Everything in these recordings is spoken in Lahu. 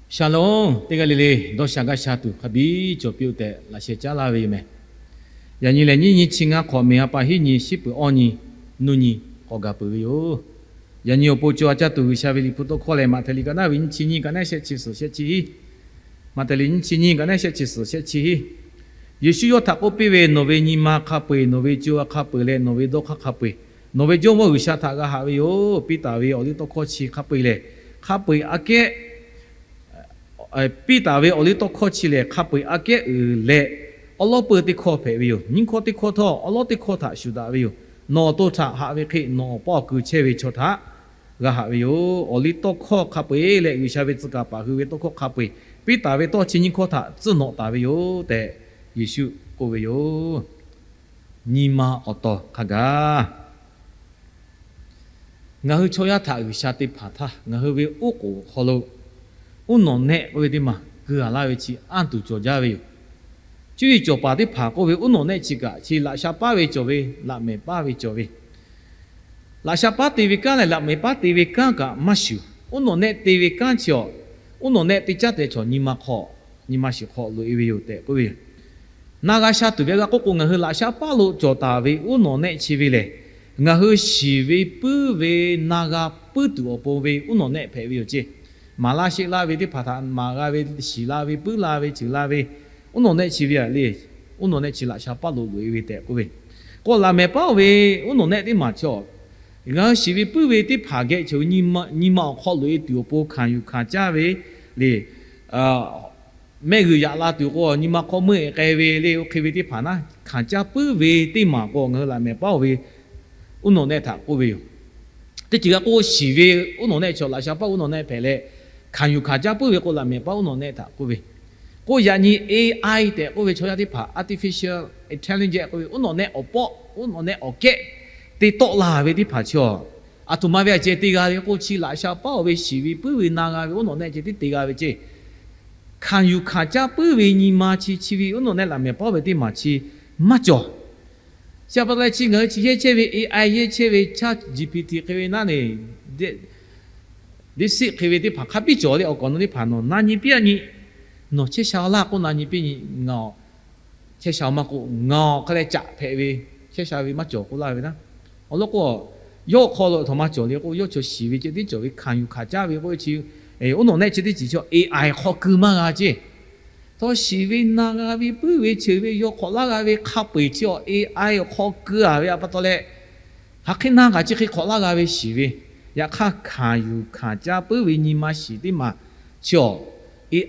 Shalom, teˇ g'aˇ le le dawˇ sha gaˇ sha tuˬ hk'a biˇ cawˬ piˇ-oˆ tehꞈ laꞈ sheh caˉ laˇ ve yoˬ meh. Yaꞈ nyi lehˬ, nyiˇ nyi chi ngaˇ hk'awꞈ, May ha pa hiˉ nyi, shiˉ peuˬ awˇ nyi, nuˇ nyi k'awꞈ gaˬ peuˬ ve yoˬ. Yaꞈ nyi awˬ pon co a caˇ tuˬ G'uiˬsha ve Liꞈ hpu tawˇ hkawˇ lehˬ, Maꞈhtehˍ liꞈ ka naˉ ve nyiˇ chi nyiˇ, ka naˉ shehˆ chi suhˍ shehˆ chi hiˉ. Maꞈhtehˍ liꞈ nyiˇ chi nyiˇ, ka naˉ shehˆ chi suhˍ shehˆ chi hiˉ. Yeˍsuˆ yawˇ htaꞈ k'oˆ piˇ ve, Nawˬ ve nyi ma hk'a peu-eˬ, nawˬ ve co a hk'a peu-eˬ leh nawˬ ve dawˇ hk'aˇ hk'a peu-eˬ, nawˬ ve Jawˇmawˇ G'uiˬsha htaꞈ g'a haꞈ ve yoˬ. Piˇtaˍ ve awˬliˇtawˇhkawˇ chi hk'a peu-eˬ lehˬ, hk'a peu-eˬ aꞈ kehˉ Piˇtaˍ ve awˬliˇtawˇhkawˇ chi lehˬ, hk'a peu-eˬ aꞈ kehˉ uiˍ leh, awˉ lawˉ peuˇ teˇ hkawˇ hpehꞈ ve yoˬ. Nyiˇ hkawˇ teˇ hkawˇ htawˇ, awˉ lawˉ teˇ hkawˇ htaꞈ shuˍ daꞈ ve yoˬ. Nawˬ awˬ to htaꞈ haꞈ ve hk'e nawˬ awˬ paˇ awˬ kui chehˇ ve chaw htaꞈ g'a haꞈ ve yoˬ. Awˬliˇtawˇhkawˇ hk'a peu-eˬ leh G'uiˬsha ve tcuh kaˍ paˍ hui ve tawˇ hkawˇ hk'a peu-eˬ, Piˇtaˍ ve tawˇ chi nyiˇ hkawˇ htaꞈ tcuhˇ nawꞈ taˍ ve yoˬ tehꞈ Yeˍsuˆ k'oˆ ve yoˬ. Nyi ma awˬ tawˍ hk'a gaˬ. Ngaˬ hui chaw yaˇ htaꞈ G'uiˬsha te hpanˍ htaˇ, ngaˬ hui ve oˉ k'oˍ awˬ hk'aw lo uˉ nawꞈ nehˆ k'oˆ ve teˇ maˬ keu-a laˇ ve chi anˇ tuˬ cawˬ jaˇ ve yoˬ. Cuˇ yiˍ cawˬ paˍ teˇ hpaˍ k'oˆ ve, uˉ nawꞈ nehˆ chi kaꞈ chi laꞈ sha paˉ ve cawˬ ve, laꞈ mehˍ paˉ ve cawˬ ve. Laꞈ sha paˉ te ve kanˉ leh laꞈ mehˍ paˉ te ve kanˉ kaꞈ maˇ shuˍ. Uˉ nawꞈ nehˆ te ve kanˉ chi awˬ, uˉ nawꞈ nehˆ te caˉ tehꞈ chaw nyi ma hk'aw, nyi ma shiˍ hk'aw loꞈ-e ve yoˬ tehꞈ k'oˆ ve yoˬ. Na g'a sha tuˬ ve g'a k'oˆ k'o, ngaˬ hui laꞈ sha paˉ lo cawˬ taˍ ve uˉ nawꞈ nehˆ chi ve lehˬ, ngaˬ hui shiˍ ve puiˉ ve na g'a puiˉ tuˬ awˬ pon ve uˉ nawꞈ nehˆ hpehꞈ ve yoˬ ceˇ. Maˍ laˇ sheˆ laˇ ve teˇ hpaˍ htaꞈ maˍ g'a ve, shiˍ la ve, puiˉ la ve, ceuˬ la ve, uˉ nawꞈ nehˆ chi ve a le, uˉ nawꞈ nehˆ chi laꞈ sha paˉ lo loꞈ-e ve tehꞈ k'oˆ ve. K'o laꞈ mehˍ paˉ-oˬ ve uˉ nawꞈ nehˆ teˇ maˬ chaw, ngaˬ hui shiˍ ve puiˉ ve teˇ hpaˍ geh chaw nyi ma awˬ hk'aw loꞈ-e tuˬ awˬ pon hkanˍ yuˬ hkanˍ caˇ ve le. Mehˆ g'uiˬ yaꞈ la tuˬ k'o, nyi ma hk'aw meuˇ-e k'ai ve le, oˇ hk'e ve teˇ hpaˍ naˉ hkanˍ caˇ puiˉ ve teˇ maˬ k'o, ngaˬ hui laꞈ mehˍ paˉ-oˬ ve uˉ nawꞈ nehˆ htaꞈ k'oˆ ve yoˬ. Teˇ ceuˬ g'a k'o, shiˍ ve uˉ nawꞈ nehˆ chaw laꞈ sha paˉ uˉ nawꞈ nehˆ hpehꞈ leh, hkanˍ yuˬ hkanˍ caˇ puiˉ ve k'o, laꞈ mehˍ paˉ uˉ nawꞈ nehˆ htaꞈ k'oˆ ve. K'o yaꞈ nyi A I tehꞈ k'oˆ ve chaw yaˇ teˇ hpaˍ, artificial intelligence k'oˆ ve uˉ nawꞈ nehˆ awˬ pawˆ, uˉ nawꞈ nehˆ awˬ kehˉ te tawˆ la ve teˇ hpaˍ chi awˬ, aˬ htoꞈ ma ve a ceh te g'a ve k'o, chi laꞈ sha paˉ-oˬ ve shiˍ ve puiˉ ve na g'a ve uˉ nawꞈ nehˆ ceh tiˉ te g'a ve ceˇ. Hkanˍ yuˬ hkanˍ caˇ puiˉ ve nyi ma chi, chi ve uˉ nawꞈ nehˆ laꞈ mehˍ paˉ ve teˇ maˬ chi maˇ cawˬ. Chi pa taw leh chi ngaˬ hui chi yehˇ chehˇ ve A I, yehˇ chehˇ ve ChatGPT hk'e ve naˉ ne, DeepSeek hk'e ve teˇ hpaˍ hk'a biˇ cawˬ le. Awˬ kawꞈ nawˬ teˇ hpaˍ nawˬ na nyi piˇ-a nyi, nawˬ chehˇ sha laˇ k'oˆ na nyi piˇ nyi, ngaˬ chehˇ sha maˇ k'oˆ, ngaˬ awˬ hk'a leh caꞈ hpehꞈ ve, chehˇ sha ve maˇ cawˬ k'oˆ laˇ ve naˉ. Awˬ lawn k'o, yawˇ hk'aw lo aˬ htoꞈ ma cawˬ le k'o, yawˇ chaw shiˍ ve ceh tiˉ cawˬ ve, hkanˍ yuˬ hkanˍ caˇ ve k'oˆ ve chi, uˉ nawꞈ nehˆ chi teˇ ceuˬ chi A I hk'aw keu maˇ g'a ceˇ. Htawˇ shiˍ ve na g'a ve puiˉ ve cheuˬ ve yaw hk'awꞈ laˇ g'a ve hk'a peu-eˬ chi awˬ A I awˬ hk'aw keu-a ve pa taw leh, hk'aˬ hk'e na kaꞈ chi hk'e hk'awꞈ laˇ g'a ve shiˍ ve, yaꞈ hk'aˇ hkanˍ yuˬ hkanˍ caˇ puiˉ ve nyi ma shiˍ teˇ maˬ chi awˬ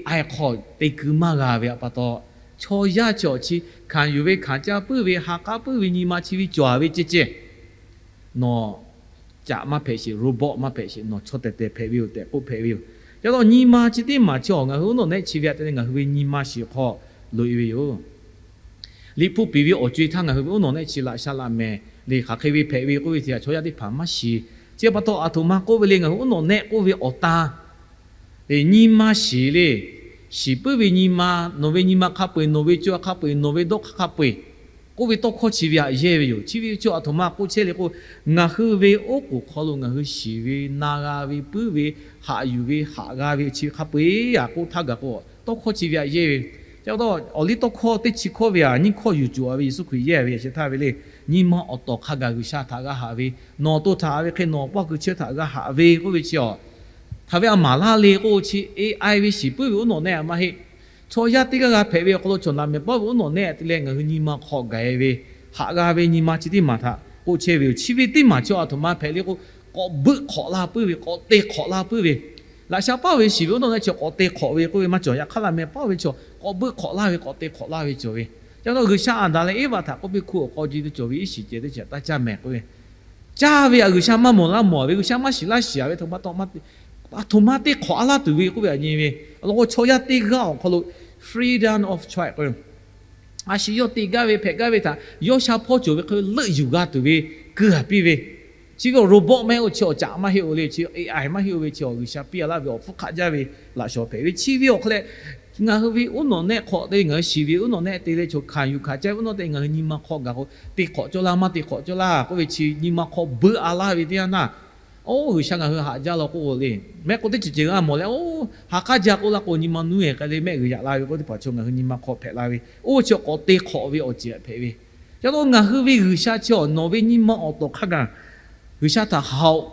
A I hk'aw te keu maˇ g'a ve pa taw, chaw yaˇ chi awˬ chi hkanˍ yuˬ ve hkanˍ caˇ puiˉ ve ha k'aˉ puiˉ ve nyi ma chi ve cawˬ-a ve ceh ceh, nawˬ caꞈ maˇ hpehꞈ sheˍ, robot maˇ hpehꞈ sheˍ, nawˬ chaw tehˬ tehˬ hpehꞈ ve yoˬ tehꞈ k'oˆ hpehꞈ ve yoˬ. Chi pa taw nyi ma chi teˇ maˬ chi awˬ ngaˬ hui uˉ nawꞈ nehˆ chi ve htaꞈ te leh ngaˬ hui ve nyi ma shiˍ hk'aw loꞈ-e ve yoˬ. Liꞈ hpu piˍ ve awˬ co-e htaˇ ngaˬ hui ve uˉ nawꞈ nehˆ chi laꞈ sha laꞈ mehˍ le, hk'aˬ hk'e ve hpehꞈ ve k'oˆ ve chi htaꞈ chaw yaˇ teˇ hpaˍ maˇ shiˍ. Chi pa taw aˬ htoꞈ ma k'oˆ ve le, ngaˬ hui uˉ nawꞈ nehˆ k'oˆ ve awˬ tan le, nyi ma shiˍ le. Shiˍ puiˉ ve nyi ma, nawˬ ve nyi ma hk'a peu-eˬ, nawˬ ve co hk'a peu-eˬ, nawˬ ve dawˇ hk'aˇ hk'a peu-eˬ k'oˆ ve tawˇ hkawˇ chi ve htaꞈ yehˇ ve yoˬ. Chi ve chi awˬ htoꞈ ma k'oˆ chehˇ le k'o, ngaˬ hui ve oˉ k'oˍ hk'aw lo ngaˬ hui shiˍ ve, na g'a ve, puiˉ ve, haꞈ yuˬ ve, haꞈ g'a ve chi hk'a peu-eˬ aꞈ k'oˆ htaˇ gaˬ k'o, tawˇ hkawˇ chi ve htaꞈ yehˇ ve. Chi pa taw awˬliˇtawˇhkawˇ teˇ chi hkawˇ ve aꞈ nyiˇ hkawˇ yuˬ cawˬ-a ve Yeˍsuˆ Hkriꞈ yehˇ ve a sheh htaˇ ve le. Nyi ma awˬ tawˍ hk'a gaˬ G'uiˬsha htaꞈ g'a haꞈ ve, nawˬ awˬ to htaꞈ haꞈ ve hk'e nawˬ awˬ paˇ awˬ kui chehˇ htaꞈ g'a haꞈ ve k'oˆ ve chi awˬ, hk'aˬ ve a maˍ laˇ le k'o, chi A I ve shiˍ puiˉ ve uˉ nawꞈ nehˆ maˇ heˆ. Chaw yaˇ teˇ g'aˇ g'a hpehꞈ ve awˬ hk'aw lo chaw laꞈ mehˍ paˉ ve uˉ nawꞈ nehˆ te leh ngaˬ hui nyi ma hk'aw gaˬ-e ve, haꞈ g'a ve nyi ma chi teˇ maˬ htaꞈ k'oˆ chehˇ ve yoˬ. Chi ve teˇ maˬ chi awˬ htoꞈ ma hpehꞈ le k'o, k'awꞈ beuˆ hk'awꞈ laˇ puiˉ ve, k'awꞈ te hk'awꞈ laˇ puiˉ ve. Laꞈ sha paˉ ve shiˍ ve uˉ nawꞈ nehˆ chi k'awꞈ te hk'awꞈ ve k'oˆ ve maˇ cawˬ. Yaꞈ hk'aˇ laꞈ mehˍ paˉ ve chi k'awꞈ beuˆ hk'awꞈ laˇ ve, k'awꞈ te hk'awꞈ laˇ ve cawˬ ve. Chi pa taw G'uiˬsha Aˍdanˍ leh Eˇvaꞈ htaꞈ k'oˆ piˇ hkuˇ awˬ k'aw ji teˇ cawˬ ve iˉ shiˍ ceh teˇ chi htaꞈ taˇ caˇ mehˍ k'oˆ ve, caˇ ve aꞈ G'uiˬsha maˇ mawˬ laˇ mawˬ ve, G'uiˬsha maˇ shiˍ laˇ shiˍ-a ve, aˬ htoꞈ ma taw ma te, aˬ htoꞈ ma te hk'awꞈ-a laˇ tuˬ ve k'oˆ ve aꞈ nyi ve, awˬ lawn k'o chaw yaˇ teˇ g'aˇ awˬ hk'aw lo freedom of choice k'o, a shu yawˇ te gaˇ ve hpehꞈ gaˇ ve htaꞈ yawˇ sha hpawˇ cawˬ ve hk'e leuˆ yuˬ g'a tuˬ ve keu-a piˇ ve, chi ve robot maˇ heˆ-oˬ, chi awˬ caꞈ maˇ heˆ-oˬ le, chi A I maˇ heˆ-oˬ ve, chi G'uiˬsha piˇ-a laˇ ve awˬ hpfuhˇ hk'aˆ jaˇ ve laꞈ shawnˍ hpehꞈ ve, chi ve awˬ hk'e leh ngaˬ hui ve uˉ nawꞈ nehˆ hk'aw te, ngaˬ hui shiˍ ve uˉ nawꞈ nehˆ te leh chaw hkanˍ yuˬ hkanˍ caˇ ve uˉ nawꞈ te ngaˬ hui nyi ma hk'aw gaˬ k'o, te hk'awꞈ cawˇ laˇ maˇ te hk'awꞈ cawˇ laˇ k'oˆ ve chi nyi ma hk'aw beuˆ-a laˇ ve teˇ yanˇ naˇ, Oˇ G'uiˬsha ngaˬ hui haꞈ jaˇ law k'oˆ le. Mehˆ k'o teˇ ceuˬ ceuˬ g'a mawˬ leh, oˇ ha k'aˉ jaˇ k'oˆ laˇ k'o, nyi ma nuˇ-e k'ai le mehˆ g'uiˬ yaꞈ la ve k'oˆ teˇ hpaˍ chaw ngaˬ hui nyi ma hk'aw hpehꞈ la ve, oˇ chi k'awꞈ te hk'awꞈ ve awˬ ceuˬ hpehꞈ ve. Chi pa taw ngaˬ hui ve G'uiˬsha chi awˬ nawˬ ve nyi ma awˬ tawˍ hk'a gaˬ G'uiˬsha htaꞈ haꞈ-oꞈ.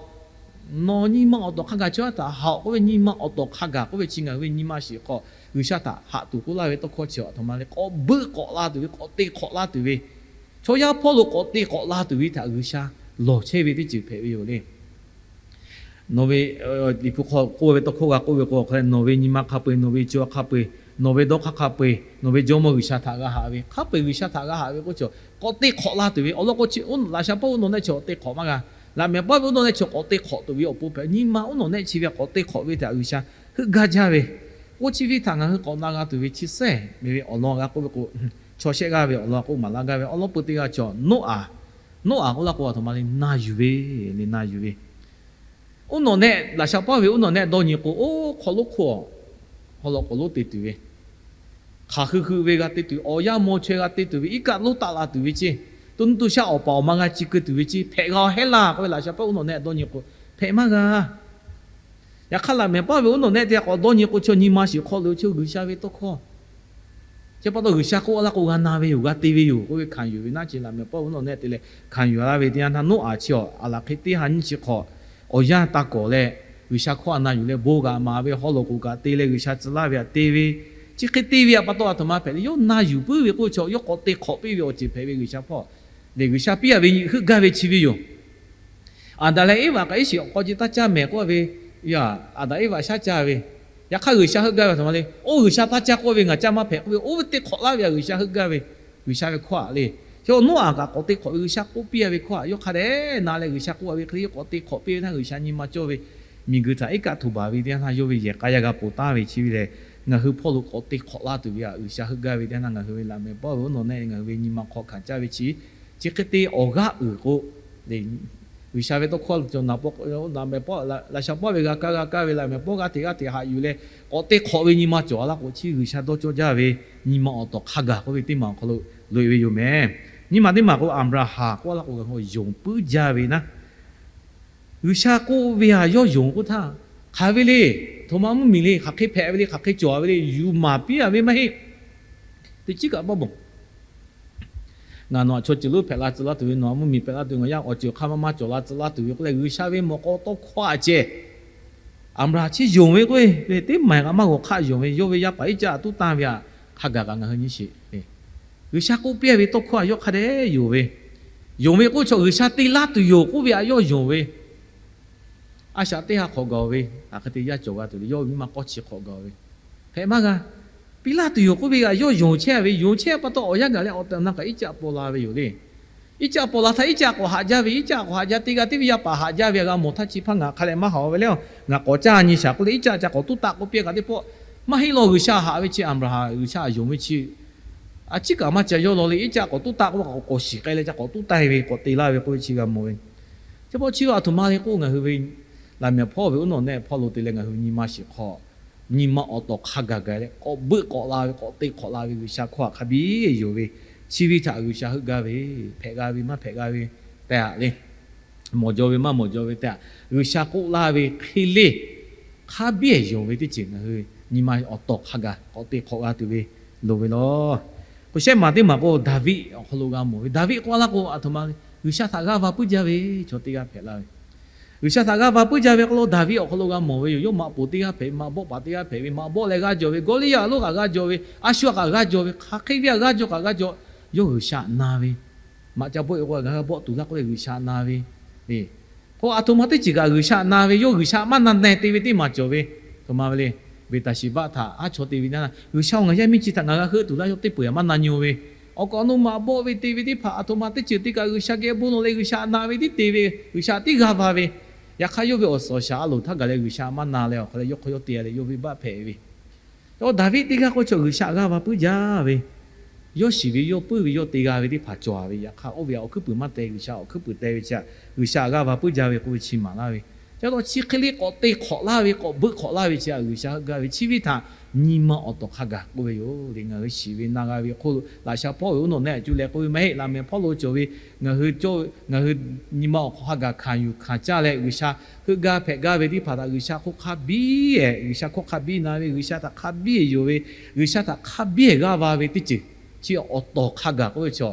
Nawˬ nyi ma awˬ tawˍ hk'a gaˬ chaw yaˇ htaꞈ haꞈ-oꞈ k'oˆ ve nyi ma awˬ tawˍ hk'a gaˬ k'oˆ ve chi ngaˬ hui ve nyi ma shiˍ hk'aw G'uiˬsha htaꞈ haꞈ tuˬ k'oˆ laˇ ve tawˇ hkawˇ chi aˬ htoꞈ ma le, k'awꞈ beuˆ k'awꞈ la tuˬ ve, k'awꞈ te hk'awꞈ la tuˬ ve, chaw yaˇ hpawˇ lo k'awꞈ te hk'awꞈ la tuˬ ve htaꞈ G'uiˬsha lawˬ chehˇ ve teˇ ceuˬ hpehꞈ ve yoˬ le. Nawˬ ve, Liꞈ hpu hk'aw k'oˆ ve tawˇ hkawˇ g'a k'oˆ ve k'o, nawˬ ve nyi ma hk'a peu-eˬ, nawˬ ve co hk'a peu-eˬ, nawˬ ve dawˇ hk'aˇ hk'a peu-eˬ, nawˬ ve jawˇmawˇ G'uiˬsha htaꞈ g'a haꞈ ve, hk'a peu-eˬ G'uiˬsha htaꞈ g'a haꞈ ve k'oˆ chi, k'awꞈ te hk'awꞈ la tuˬ ve awˬ lawn k'o, laꞈ sha paˉ oˇ nawˬ nehˆ chi k'awꞈ te hk'awꞈ maˇ g'a. Laꞈ mehˍ paˉ ve oˇ nawˬ nehˆ chi k'awꞈ te hk'awꞈ tuˬ ve awˬ pon hpehꞈ, nyi ma oˇ nawˬ nehˆ chi ve k'awꞈ te hk'awꞈ ve htaꞈ G'uiˬsha heuˆ gaˇ jaˇ ve. K'o chi ve htaꞈ ngaˬ hui k'awꞈ na g'a tuˬ ve chi sehˉ meh ve awˬ lawn g'a k'oˆ ve k'o, chaw shehˆ g'aˇ ve awˬ lawn k'oˆ maˍ laˇ gaˇ ve awˬ lawn peu teˇ g'aˇ chaw Noˉaꞈ, Noˉaꞈ k'oˆ laˇ k'o aˬ htoꞈ ma le, na yuˬ ve, le na yuˬ ve. Oˇ nawˬ nehˆ, laꞈ sha paˉ ve oˇ nawˬ nehˆ dawˇ nyi k'o, oˇ hk'aw lonˉ hk'oˆ awˬ hk'aw lo k'awꞈ lonˉ te tuˬ ve, hk'aˬ hui hui ve g'a te tuˬ, awˬ yanˇ maw chaweh g'a te tuˬ ve, iˉ kaˆ lonˉ taˆ la tuˬ ve ceˇ, to nuˇ to shaˆ awˬ paˍ awˬ ma g'a ci keu tuˬ ve ceˇ hpehꞈ g'a-oˬ heˆ laˇ k'oˆ ve laꞈ sha paˉ oˇ nawˬ nehˆ dawˇ nyi k'o, hpehꞈ maˇ g'a. Yaꞈ hk'aˇ laꞈ mehˍ paˉ ve oˇ nawˬ nehˆ teˇ g'aˇ k'awꞈ dawˇ nyi k'o, chaw nyi ma shiˍ hk'aw lo chaw G'uiˬsha ve tawˇ hkawˇ chi pa taw G'uiˬsha k'oˆ laˇ k'o g'a na ve yoˬ, g'a te ve yoˬ k'oˆ ve hkanˍ yuˬ ve naˉ ce laꞈ mehˍ paˉ oˇ nawˬ nehˆ te leh hkanˍ yuˬ laˇ ve teˇ yanˇ htaˇ, Noˉaꞈ chi awˬ aˬ laˬ hk'e teˇ ha nyiˇ chi hk'awꞈ awˬ yanˇ taˇ kawˍ leh, G'uiˬsha hkawˇ a na yuˬ leh bon g'aꞈ maˍ ve haw loꞈ k'oˍ kaꞈ te leh G'uiˬsha tcuh laˇ ve htaꞈ te ve, chi hk'e te ve htaꞈ pa taw aˬ htoꞈ ma hpehꞈ le, yawˇ na yuˬ puiˉ ve k'oˆ chaw yawˇ k'awꞈ te hk'awꞈ piˇ ve awˬ ceuˬ hpehꞈ ve G'uiˬsha hpawˇ lehˬ, G'uiˬsha piˇ a ve nyi heuˆ gaˇ ve chi ve yoˬ. Aˍdanˍ leh Eˇvaꞈ kaꞈ iˉ shiˍ awˬ hk'aw ce taˇ caˇ mehˍ k'oˆ ve, Aˍdanˍ Eˇvaꞈ shaˉ caˇ ve, yaꞈ hk'aˇ G'uiˬsha heuˆ gaˇ ve aˬ htoꞈ ma le, oˇ G'uiˬsha taˇ caˇ k'oˆ ve ngaˬ caˇ maˇ hpehꞈ k'oˆ ve, oˇ ve te hk'awꞈ laˇ ve aꞈ G'uiˬsha heuˆ gaˇ ve, G'uiˬsha ve hkawˇ aꞈ le. Chi Noˉaꞈ kaꞈ k'awꞈ te hk'awꞈ ve G'uiˬsha k'oˆ piˇ a ve hkawˇ aꞈ yawˇ hk'a dehꞈ na leh G'uiˬsha k'oˆ a ve hk'e le yawˇ k'awꞈ te hk'awꞈ piˇ ve htaˇ G'uiˬsha nyi ma cawˇ ve miˬguiˬ htaꞈ iˉ kaˆ htoꞈ baˬ ve teˇ yanˇ htaˇ yawˇ ve yehˬ k'a yaˇ g'a ponˬ taˍ ve chi ve lehˬ, ngaˬ hui hpawˇ lo k'awꞈ te hk'awꞈ laˇ tuˬ ve aꞈ G'uiˬsha heuˆ gaˇ ve teˇ yanˇ htaˇ ngaˬ hui ve laꞈ mehˍ paˉ ve oˇ nawˬ nehˆ ngaˬ hui ve nyi ma hk'aw hkanˍ caˇ ve chi, chi hk'e te awˬ g'aˇ uiˍ k'o, G'uiˬsha ve tawˇ hkawˇ cawˬ naˍ paw, laꞈ mehˍ paˉ, laꞈ sha paˉ ve g'a kaˇ g'a kaˇ ve laꞈ mehˍ paˉ g'aˇ hteꞈ g'aˇ hteꞈ haꞈ yuˬ leh k'awꞈ te hk'awꞈ ve nyi ma cawˬ a laˇ k'o, chi G'uiˬsha dawˇ cawˇ jaˇ ve nyi ma awˬ tawˍ hk'a gaˬ k'oˆ ve teˇ maˬ awˬ hk'aw lo loꞈ e ve yoˬ mehˍ. Nyi ma teˇ maˬ k'o Aˍbraˍhanˍ k'oˆ laˇ k'o, ngaˬ hui yonˍ puiˉ jaˇ ve naˉ G'uiˬsha k'oˆ ve aꞈ yawˇ yonˍ k'oˆ htaˇ, hk'aˬ ve le, aˬ htoꞈ ma mvuhˇmiˬ le, hk'aˬ hk'e hpehꞈ ve le, hk'aˬ hk'e cawˬ ve le, yuˬ maˍ piˇ a ve maˇ heˆ. Teˇ ciˉ kaꞈ maˇ bawˬ. Ngaˬ nawˬ aꞈ chaw ceuˬ lonˉ hpehꞈ la tcuh laˇ tuˬ ve, nawˬ aꞈ mvuhˇmiˬ hpehꞈ laˇ tuˬ, ngaˬ yaˇ awˬ ceuˬ hk'aˇ maˇ maˇ cawˬ la tcuh laˇ tuˬ ve k'oˆ leh, G'uiˬsha ve mawˬ k'aw tawˇ hkawˇ aꞈ ceh Aˍbraˍhanˍ chi yonˍ ve k'oˆ ve, teˇ maˬ kaꞈ maˇ g'awˬ hk'aˆ yonˍ ve, yawˇ ve yaˇ paˍ Iˉcaˆ tuˉ tanˇ ve aꞈ hk'a gaˬ kaꞈ ngaˬ hui nyi sheˍ. G'uiˬsha k'oˆ piˇ a ve tawˇ hkawˇ aꞈ yawˇ hk'a dehꞈ yonˍ ve, yonˍ ve k'oˆ chaw G'uiˬsha te laˇ tuˬ yoˬ k'oˆ ve aꞈ yawˇ yonˍ ve, a shaꞈ teˇ ha hk'awꞈ gaˬ-oˬ ve, hk'aˬ hk'e te yaˇ cawˬ g'a tuˬ le, yawˇ ve nyi ma k'awˇ chi hk'awꞈ gaˬ-oˬ ve, hpehꞈ maˇ g'a. Piˇ laˇ tuˬ yoˬ k'oˆ ve aꞈ yawˇ yonˍ chehˇ ve, yonˍ chehˇ pa taw awˬ yanˇ gaˬ leh awˬ tehˬ awˬ na kaꞈ Iˉcaˆ paw la ve yoˬ le. Iˉcaˆ paw la htaˇ Iˉcaˆ k'awꞈ haꞈ jaˇ ve, Iˉcaˆ k'awꞈ haꞈ jaˇ teˇ g'aˇ tiˉ ve yaˇ paˍ haꞈ jaˇ ve aꞈ g'a mawˬ htaˇ chi hpaˇ ngaˬ hk'a leh maˇ haꞈ-oˬ ve le. Ngaˬ k'awꞈ caˇ nyi shaˍ k'oˆ leh Iˉcaˆ ca k'awꞈ tuˉ taˆ k'oˆ piˇ a kaꞈ teˇ pawˆ, maˇ heˆ law G'uiˬsha haꞈ ve chi Aˍbraˍhanˍ G'uiˬsha aꞈ yonˍ ve chi a ciˉ kaꞈ maˇ ca yawˇ law le. Iˉcaˆ k'awꞈ tuˉ taˆ k'oˆ k'awꞈ shiˍ k'ai leh ca k'awꞈ tuˉ taˆ ve k'awꞈ te laˇ ve k'oˆ ve chi g'a mawˬ ve. Chi pa chi aˬ htoꞈ ma le k'oˆ ngaˬ hui ve laꞈ mehˍ hpawˇ ve oˇ nawˬ nehˆ hpawˇ lo te leh ngaˬ hui nyi ma shiˍ hk'aw nyi ma awˬ tawˍ hk'a gaˬ gaˬ leh k'awꞈ beuˆ k'awꞈ la ve, k'awꞈ te hk'awꞈ la ve G'uiˬsha hkawˇ aꞈ hk'a biˇ yonˍ ve, chi ve htaꞈ G'uiˬsha heuˆ gaˇ ve, hpehꞈ g'a ve maˇ hpehꞈ g'a ve tehꞈ le, mawˬ jaw ve maˇ mawˬ jaw ve tehꞈ, G'uiˬsha k'oˆ laˇ ve hk'e le hk'a biˇ yonˍ ve teˇ ceuˬ ngaˬ hui nyi ma awˬ tawˍ hk'a gaˬ k'awꞈ te hk'awꞈ g'a tuˬ ve loˍ ve law. K'o shehˆ maˬ teˇ maˬ k'o Daˍviˆ awˬ hk'aw lo g'a mawˬ ve, Daˍviˆ k'oˆ laˇ k'o aˬ htoꞈ ma G'uiˬsha htaꞈ g'aˇ va puiˉ jaˇ ve chaw teˇ g'aˇ hpehꞈ laˇ ve, G'uiˬsha htaꞈ g'aˇ va puiˉ jaˇ ve k'o lo Daˍviˆ awˬ hk'aw lo g'a mawˬ ve yoˬ. Yawˇ maꞈ poˍ teˇ g'aˇ hpehꞈ ve, maꞈ bawˆ paˍ teˇ g'aˇ hpehꞈ ve, maꞈ bawˆ leh g'aˇ jaw ve, Gawˇliˇyaꞈ lonˉ kaꞈ g'aˇ jaw ve, a shu a kaꞈ g'aˇ jaw ve, hk'aˬ hk'e ve aꞈ g'aˇ jaw kaꞈ g'aˇ jaw, yawˇ G'uiˬsha na ve, maꞈ ca bawˆ e k'o g'a bawˆ tuˬ laˇ k'oˆ leh G'uiˬsha na ve, k'o aˬ htoꞈ ma teˇ ceuˬ kaꞈ G'uiˬsha na ve, yawˇ G'uiˬsha maˇ na na te ve teˇ maˬ cawˬ ve, htoꞈ ma ve le, Beˍtaˍsheˍbaˆ htaꞈ aˉ chaw te ve na, G'uiˬsha-oˬ, ngaˬ yaˇ miˇ chi htaꞈ ngaˬ g'a heuˆ tuˬ laˇ, yawˇ teˇ peuˬ aꞈ maˇ na nyi-o ve, awˬ kaꞈ awˬ nu maꞈ bawˆ ve te ve teˇ hpaˍ aˬ htoꞈ ma teˇ ceuˬ te kaꞈ G'uiˬsha geh bon lawˬ leh G'uiˬsha na ve tiˉ te ve, G'uiˬsha tiˉ g'aˇ va ve, yaꞈ hk'aˇ yawˇ ve awˬ suhˍ awˬ shaˍ a loˍ htaˇ gaˬ leh G'uiˬsha maˇ na leh awˬ hk'aw leh yawˇ hk'aw yawˇ te leh yawˇ venˇbaˆ hpehꞈ ve. Yawˇ Daˍviˆ teˇ g'aˇ k'o chaw G'uiˬsha g'aˇ va puiˉ jaˇ ve, yawˇ shiˍ ve yawˇ puiˉ ve yawˇ te g'a ve teˇ hpaˍ cawˬ ve, yaꞈ hk'aˇ oˇ ve awˬ hkuiˉ puiˍ maˇ te, G'uiˬsha awˬ hkuiˉ puiˍ te ve chi htaꞈ G'uiˬsha g'aˇ va puiˉ jaˇ ve k'oˆ ve chi maˍ laˇ ve. Yaꞈ taw chi hk'e le k'awꞈ te hk'awꞈ laˇ ve, k'awꞈ beuˆ hk'awꞈ laˇ ve chi htaꞈ G'uiˬsha heuˆ gaˇ ve chi ve htaꞈ nyi ma awˬ tawˍ hk'a gaˬ k'oˆ ve yoˬ le. Ngaˬ hui shiˍ ve na g'a ve hk'oˆ lo laꞈ sha hpawˇ ve uˉ nawˬ nehˆ cuˇ leh k'oˆ ve maˇ heˆ. Laꞈ mehˍ hpawˇ lo cawˬ ve ngaˬ hui cawˇ, ngaˬ hui nyi ma awˬ hk'aw hk'a gaˬ hkanˍ yuˬ hkanˍ caˇ leh G'uiˬsha heuˆ gaˇ hpehꞈ gaˇ ve teˇ hpaˍ htaꞈ G'uiˬsha hk'oˆ hk'a biˇ, G'uiˬsha hk'oˆ hk'a biˇ na ve, G'uiˬsha htaꞈ hk'a biˇ yonˍ ve, G'uiˬsha htaꞈ hk'a biˇ g'aˇ va ve teˇ ceuˬ chi awˬ tawˍ hk'a gaˬ k'oˆ ve chaw,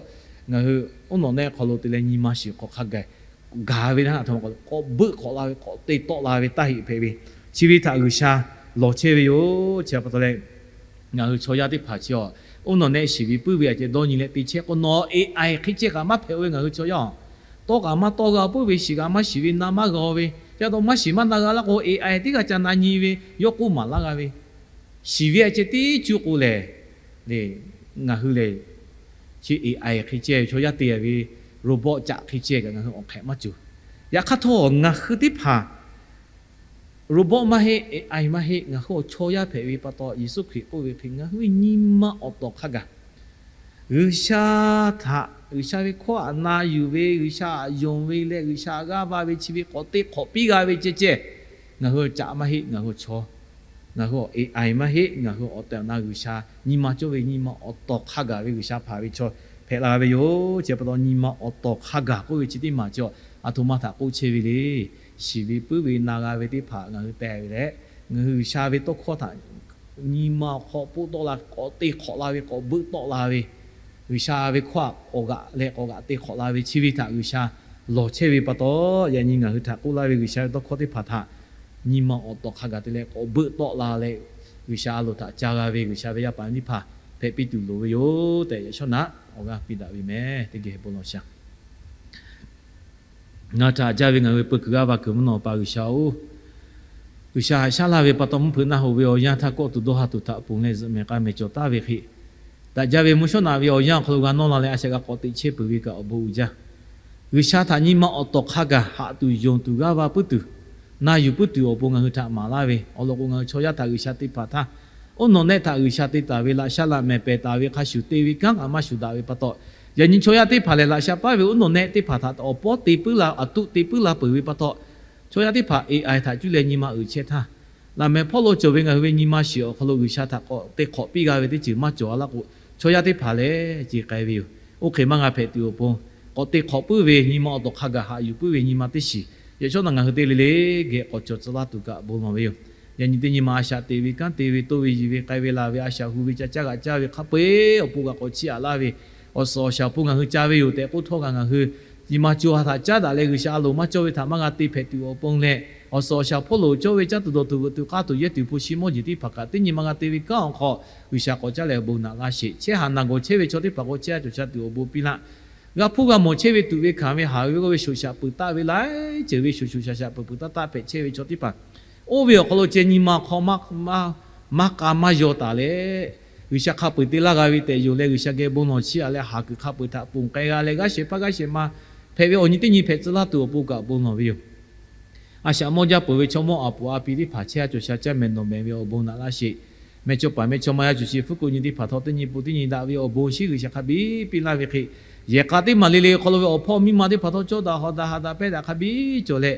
ngaˬ hui uˉ nawˬ nehˆ hk'aw lo te leh nyi ma shiˍ hk'aw hk'a gaˬ gaˬ ve htaˇ, k'awꞈ beuˆ hk'awꞈ la ve, k'awꞈ te tawˆ la ve taˇ heˆ hpehꞈ ve, chi ve htaꞈ G'uiˬsha lawˬ chehˇ ve yoˬ. Chi pa taw leh, ngaˬ hui chaw yaˇ teˇ hpaˍ chi awˬ uˉ nawˬ nehˆ shiˍ ve puiˉ ve aꞈ ceh dawˇ nyi leh te chehˇ k'o, nawˬ AI hk'e ceh kaꞈ maˇ hpehꞈ-o ve ngaˬ hui chaw yaˇ-oˬ. Tawˇ kaꞈ maˇ tawˇ g'a puiˉ ve, shiˍ kaꞈ maˇ shiˍ ve, na maˇ g'a ve, yaꞈ taw maˇ shiˍ maˇ na g'a laˇ k'o, AI teˇ g'aˇ ca na nyi ve, yawˇ k'oˆ maˍ laˇ g'a ve, shiˍ ve aꞈ ceh teˇ cuˇ k'o lehˬ, ngaˬ hui lehˬ, chi AI hk'e ceh ve chaw yaˇ te ve robot caꞈ hk'e ceh kaꞈ ngaˬ hui awˬ hk'ehꞈ maˇ cawˬ. Yaꞈ hk'aˇ htawˇ ngaˬ hui teˇ hpaˍ robot maˇ heˆ, AI maˇ heˆ, ngaˬ hui awˬ chaw yaˇ hpehꞈ ve pa taw, Yeˍsuˆ Hkriꞈ k'oˆ ve hk'e ngaˬ hui nyi ma awˬ tawˍ hk'a gaˬ G'uiˬsha htaꞈ, G'uiˬsha ve hkawˇ htaꞈ na yuˬ ve, G'uiˬsha htaꞈ yonˍ ve leh G'uiˬsha g'aˇ va ve chi ve k'awꞈ te hk'awꞈ piˇ g'a ve ceh ceh, ngaˬ hui caꞈ maˇ heˆ, ngaˬ hui chaw, ngaˬ hui awˬ AI maˇ heˆ, ngaˬ hui awˬ tehˬ awˬ na G'uiˬsha nyi ma cawˇ ve nyi ma awˬ tawˍ hk'a gaˬ ve G'uiˬsha hpaˍ ve chaw hpehꞈ la ve yoˬ. Chi pa taw nyi ma awˬ tawˍ hk'a gaˬ k'oˆ ve chi teˇ maˬ chi a htoꞈ ma htaꞈ k'oˆ chehˇ ve le. Shiˍ ve puiˉ ve na g'a ve teˇ hpaˍ ngaˬ hui teh ve leh, ngaˬ hui G'uiˬsha ve tawˇ hkawˇ htaꞈ nyi ma awˬ hk'aw poˆ tawˆ la, k'awꞈ te hk'awꞈ la ve, k'awꞈ beuˆ tawˆ la ve, G'uiˬsha ve hkawˇ htaꞈ k'awꞈ g'aꞈ leh k'awꞈ g'aꞈ te hk'awꞈ la ve chi ve htaꞈ G'uiˬsha lawˬ chehˇ ve pa taw, yaꞈ nyi ngaˬ hui htaꞈ k'oˆ laˇ ve G'uiˬsha ve tawˇ hkawˇ teˇ hpaˍ htaꞈ nyi ma awˬ tawˍ hk'a gaˬ te leh k'awꞈ beuˆ tawˆ la leh, G'uiˬsha a loˍ htaꞈ ca g'a ve G'uiˬsha ve yaˇ paˍ teˇ hpaˍ hpehꞈ piˇ tuˬ loˍ ve yoˬ tehꞈ, yaꞈ shawˉ naꞈ awˬ g'aˇ piˇ daꞈ ve meh. Teˇ geh bon lawˬ shaˍ. Ngaˬ htaꞈ haꞈ jaˇ ve ngaˬ hui peu kuiˬ g'aˇ va kuiˬ mvuhˇ naw awˬ pa G'uiˬsha-oˬ, G'uiˬsha haꞈ shaˉ laˇ ve pa taw, mvuhˇ hpeuꞈ naˆ hoꞈ ve awˬ yanˇ htaˇ kawˆ tuˬ dawˇ ha tuˬ htaꞈ ponˬ leh zuhꞈ mehˍ k'a mehˍ cawˬ taˍ ve hk'e, daꞈ jaˇ ve mvuhˇ shawˉ naꞈ ve awˬ yanˇ awˬ hk'aw lo g'a nawˇ la leh a shaꞈ g'a k'awꞈ teꞈ chehˇ peuˬ ve kaꞈ awˬ bon uiˍ jaˇ. G'uiˬsha htaꞈ nyi ma awˬ tawˍ hk'a gaˬ haꞈ tuˬ yonˍ tuˬ g'aˇ va puiˉ tuˬ, na yuˬ puiˉ tuˬ awˬ pon ngaˬ hui htaꞈ maˍ laˇ ve awˬ lawn k'o, ngaˬ hui chaw yaˇ htaꞈ G'uiˬsha te hpaˍ htaˇ, oˇ nawˬ nehˆ htaꞈ G'uiˬsha te taˍ ve laꞈ sha laꞈ mehˍ pehˍ taˍ ve hk'a shuˍ te ve kanˉ kaꞈ maˇ shuˍ daꞈ ve pa taw, yaꞈ nyi chaw yaˇ teˇ hpaˍ lehˬ, laꞈ sha paˉ ve oˇ nawˬ nehˆ teˇ hpaˍ htaꞈ awˬ pawˉ te puiˉ la, aˬ tuˆ te puiˉ la peuˬ ve pa taw, chaw yaˇ teˇ hpaˍ AI htaꞈ cuˇ leh nyi ma uiˍ chehˇ htaˇ, laꞈ mehˍ hpawˇ lo cawˬ ve ngaˬ hui ve nyi ma shiˍ awˬ hk'aw lo G'uiˬsha htaꞈ k'awꞈ te hk'awꞈ piˇ g'a ve teˇ ceuˬ maˇ cawˬ a laˇ k'o, chaw yaˇ teˇ hpaˍ lehˬ ce k'ai ve yoˬ. Oˇ hk'e maˇ g'a hpehꞈ tuˬ awˬ pon, k'awꞈ te hk'awꞈ puiˉ ve nyi ma awˬ tawˍ hk'a gaˬ haꞈ yuˬ puiˉ ve nyi ma teˇ shiˍ, yaꞈ shawˉ naꞈ ngaˬ hui te le le geh k'awꞈ cawˬ tcuh laˇ tuˬ kaꞈ bon lawˬ ve yoˬ. Yaꞈ nyi teˇ nyi ma a shaꞈ teꞈ ve kanˉ te ve toˇ ve yiˬ ve k'ai ve laˬ ve a shaꞈ hu ve ca caˇ g'aꞈ caˇ ve hk'a peu-eˬ awˬ pon kaꞈ k'awꞈ chiˇ aꞈ laˇ ve, awˬ suhˍ awˬ shaˍ awˬ pon ngaˬ hui ca ve yoˬ tehꞈ k'oˆ htawˇ kaꞈ ngaˬ hui nyi ma co ha htaꞈ caˉ daꞈ leh G'uiˬsha a loˍ maˇ cawˇ ve htaꞈ maˇ g'a te hpehꞈ tuˬ awˬ pon leh, awˬ suhˍ awˬ shaˍ hpawˇ lo cawˇ ve caˇ tuˬ dawˬ tuˬ veuꞈ tuˬ k'aˇ tuˬ yehˇ tuˬ hpu shi mawˇ jeˬ teˇ hpaˍ kaꞈ teˇ nyi ma g'a te ve kanˉ awˬ hk'aw G'uiˬsha k'awꞈ caˉ leh awˬ bon naꞈ laˇ sheˍ. Chehˇ haꞈ naˬ gawˬ chehˇ ve chaw teˇ hpaˍ k'o chehˇ a cawˬ sha tuˬ awˬ bon piˇ laˇ. G'a hpuˇ g'a mawˬ chehˇ ve tuꞈ ve hkanˍ ve haˍ ve g'awˇ ve shoꞈ shaꞈ peuˬ taˆ ve laiˉ ceuˬ ve shoꞈ shoꞈ shaˍ shaꞈ peuˬ peuˬ taˇ taˆ hpehꞈ chehˇ ve chaw teˇ hpaˍ, oˇ ve awˬ hk'aw lo ceh nyi ma hk'aw maˇ k'a maˇ yaw taˍ leh, G'uiˬsha hk'a peu-eˬ te laˇ g'a ve tehꞈ yonˍ leh G'uiˬsha geh bon lawˬ chiˇ aꞈ leh haˍ kuiˬ hk'a peu-eˬ htaꞈ ponˬ k'ai g'a leh g'aˇ shehˍ hpaˇ g'aˇ shehˍ ma hpehꞈ ve awˬ nyi teˇ nyi hpehꞈ tcuh laˇ tuˬ awˬ pon kaꞈ bon lawˬ ve yoˬ. A shaꞈ mawˇ jaˇ peuˬ ve chaw mawˇ aˬ puˍ a pi teˇ hpaˍ chehˇ a cawˬ sha caˇ mehˍ nawˬ mehˍ ve awˬ bon naꞈ laˇ sheˍ. Mehˇchawˇpaˍ mehˇchawˇma yaˇ cawˬ chi hpu k'oˆ nyi teˇ hpaˍ htawˇ teˇ nyi pun teˇ nyi daꞈ ve awˬ bon shiˉ G'uiˬsha hk'a biˇ piˇ laˇ ve hk'e, yehˬ k'a teˇ maˬ le le awˬ hk'aw lo ve awˬ hpawˇ miˇ ma teˇ hpaˍ htawˇ cawˇ daꞈ hawˍ daꞈ ha daꞈ pehˇ daꞈ hk'a biˇ cawˬ leh,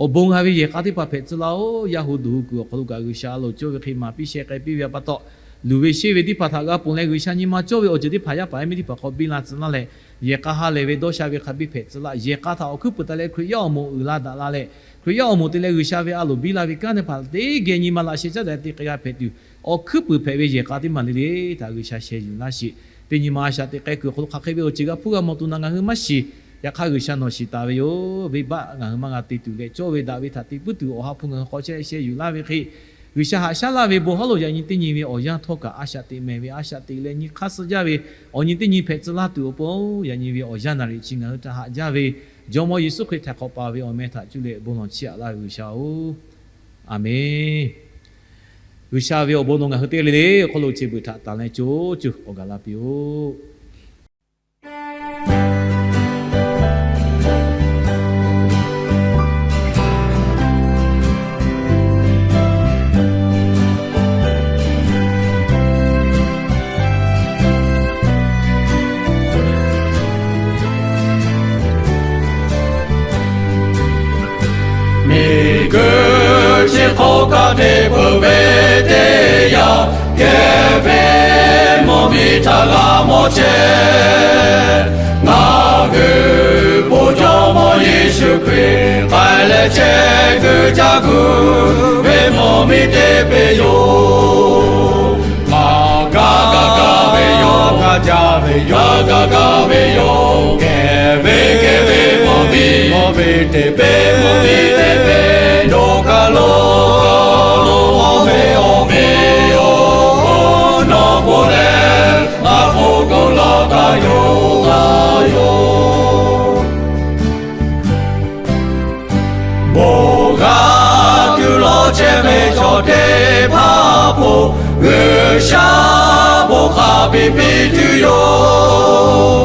awˬ bon g'a ve yehˬ k'a teˇ hpaˍ hpehꞈ tcuh laˇ-oˬ. Yaˇ hu duˬ hu kuiˬ awˬ hk'aw lo kaꞈ G'uiˬsha a loˍ cawˇ ve hk'e maˍ piˇ sheh k'ai piˇ ve pa taw, luˬ ve sheˆ ve teˇ hpaˍ htaꞈ g'a ponˬ leh G'uiˬsha nyi ma cawˇ ve awˬ ceuˬ teˇ hpaˍ yaˇ paˍ yaˇ miˇ teˇ hpaˍ hk'aw biˇ la tcuh laˇ leh, yehˬ k'a ha lehˬ ve dawˇ sha ve hk'a biˇ hpehꞈ tcuh laˇ. Yehˬ k'a htaꞈ awˬ hkuiˉ puiˍ taˍ leh Hkriꞈ yaˇ awˬ moˍ uiˍ la daꞈ la leh, Hkriꞈ yaˇ awˬ moˍ te leh G'uiˬsha ve a loˍ biˇ la ve kanˉ teˇ hpaˍ teˇ geh nyi ma laꞈ sheh caˉ daꞈ te k'ai g'a hpehꞈ tuˬ, awˬ hkuiˉ puiˍ hpehꞈ ve yehˬ k'a teˇ maˬ le le htaꞈ G'uiˬsha sheh yuˬ laˇ sheˍ. Teˇ nyi ma a shaꞈ teꞈ k'ai kuiˬ awˬ hk'aw lo hk'aˬ hk'e ve awˬ ceuˬ g'a hpuˇ g'a mawˬ tuˬ naꞈ ngaˬ hui maˇ shiˍ. Yaꞈ hk'aˇ G'uiˬsha nawˬ shiˍ taˍ ve yoˬ. Venˇbaˆ ngaˬ hui maˇ g'a te tuˬ leh cawˇ ve daꞈ ve htaꞈ te puiˉ tuˬ awˬ ha hpu ngaˬ hui hk'aw chehˇ sheh yuˬ laˇ ve hk'e, G'uiˬsha haꞈ shaˉ laˇ ve bon haˉ lo yaꞈ nyi teˇ nyi ve awˬ yanˇ htawˇ kaꞈ a shaꞈ teꞈ mehˍ ve a shaꞈ teꞈ leh nyi hk'aˇ suh jaˇ ve awˬ nyi teˇ nyi hpehꞈ tcuh laˇ tuˬ awˬ pon, yaꞈ nyi ve awˬ yanˇ naˍriˍ chi ngaˬ hui htaꞈ haꞈ jaˇ ve Jawˇmawˇ Yeˍsuˆ Hkriꞈ htaꞈ hk'awꞈ paˍ ve awˬ meh htaꞈ cuˇ leh bon lawˬ chiˇ aꞈ laˇ ve G'uiˬsha-oˬ, Aˍmenˇ. G'uiˬsha ve awˬ bon nawˬ ngaˬ hui teˇ g'aˇ le le awˬ hk'aw lo chi beuꞈ htaꞈ tanˬ leh co co k'awꞈ gaˬ la piˇ-oˆ. Miˬ teˇ peuˬ ve teˇ yanˇ, kehˬ ve mvuhˇ miˬ htaꞈ g'a mawˬ chehˇ. Ngaˬ hui bon Jawˇmawˇ Yeˍsuˆ Hkriꞈ k'ai leh chehˇ kuiˬ caˇ kuiˬ ve mvuhˇ miˬ teˇ peˇ yoˬ. Ngaˬ gaˇ gaˇ gaˇ ve yoˬ, gaˇ jaˇ ve yoˬ, gaˇ gaˇ gaˇ ve yoˬ. Kehˬ ve kehˬ ve mvuhˇ miˬ, mvuhˇ miˬ teˇ peˇ, mvuhˇ miˬ teˇ peˇ, nawˬ kaˬ lo lo mawˬ ve awˬ meꞈ awˬ hponˇ nawˬ bon leh, ngaˬ bon kuˬ lawˬ taˍ yoˬ, taˍ yoˬ. Bon g'a kuˬ lawˬ chehˇ ve chaw teˇ hpaˍ hpaˍ, G'uiˬsha bon hk'a biˇ piˇ tuˬ yoˬ.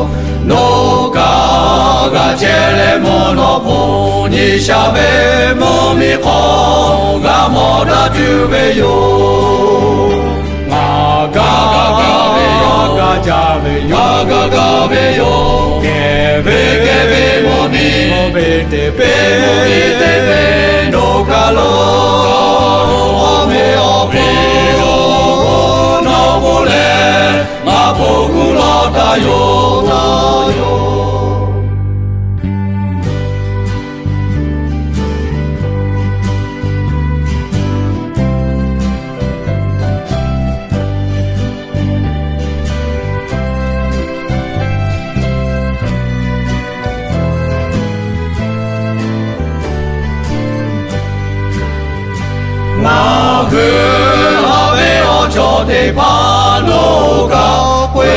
Nawˬ kaꞈ g'a chehˇ leh mvuhˇ naw hpfuhˇ nyi sha ve mvuhˇ miˬ hk'aw g'a mawˬ daꞈ tuˬ ve yoˬ. Ngaˬ gaˇ gaˇ gaˇ ve yoˬ, gaˇ jaˇ ve yoˬ, gaˇ gaˇ gaˇ ve yoˬ. Kehˬ ve kehˬ ve mvuhˇ miˬ, mvuhˇ miˬ teˇ peˇ, mvuhˇ miˬ teˇ peˇ, nawˬ kaˬ lo awˬ meꞈ awˬ hponˇ nawˬ bon leh, ngaˬ bon kuˬ lawˬ taˍ yoˬ, taˍ yoˬ. Ngaˬ hui haꞈ ve awˬ chawˇ teˇ hpaˍ nawˬ kaꞈ k'oˆ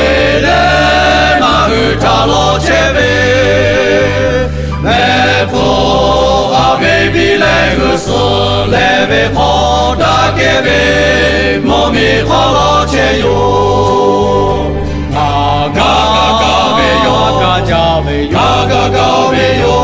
leh, ngaˬ hui htaꞈ lawˬ chehˇ ve mehˆ hpfuhˇ a ve piˇ leh g'uiˬ suhˍ leh ve hk'aw daꞈ kehˬ ve mvuhˇ miˬ hk'aw lawˬ chehˇ yoˬ. Ngaˬ gaˇ gaˇ gaˇ ve yoˬ, gaˇ jaˇ ve yoˬ, gaˇ gaˇ gaˇ ve yoˬ.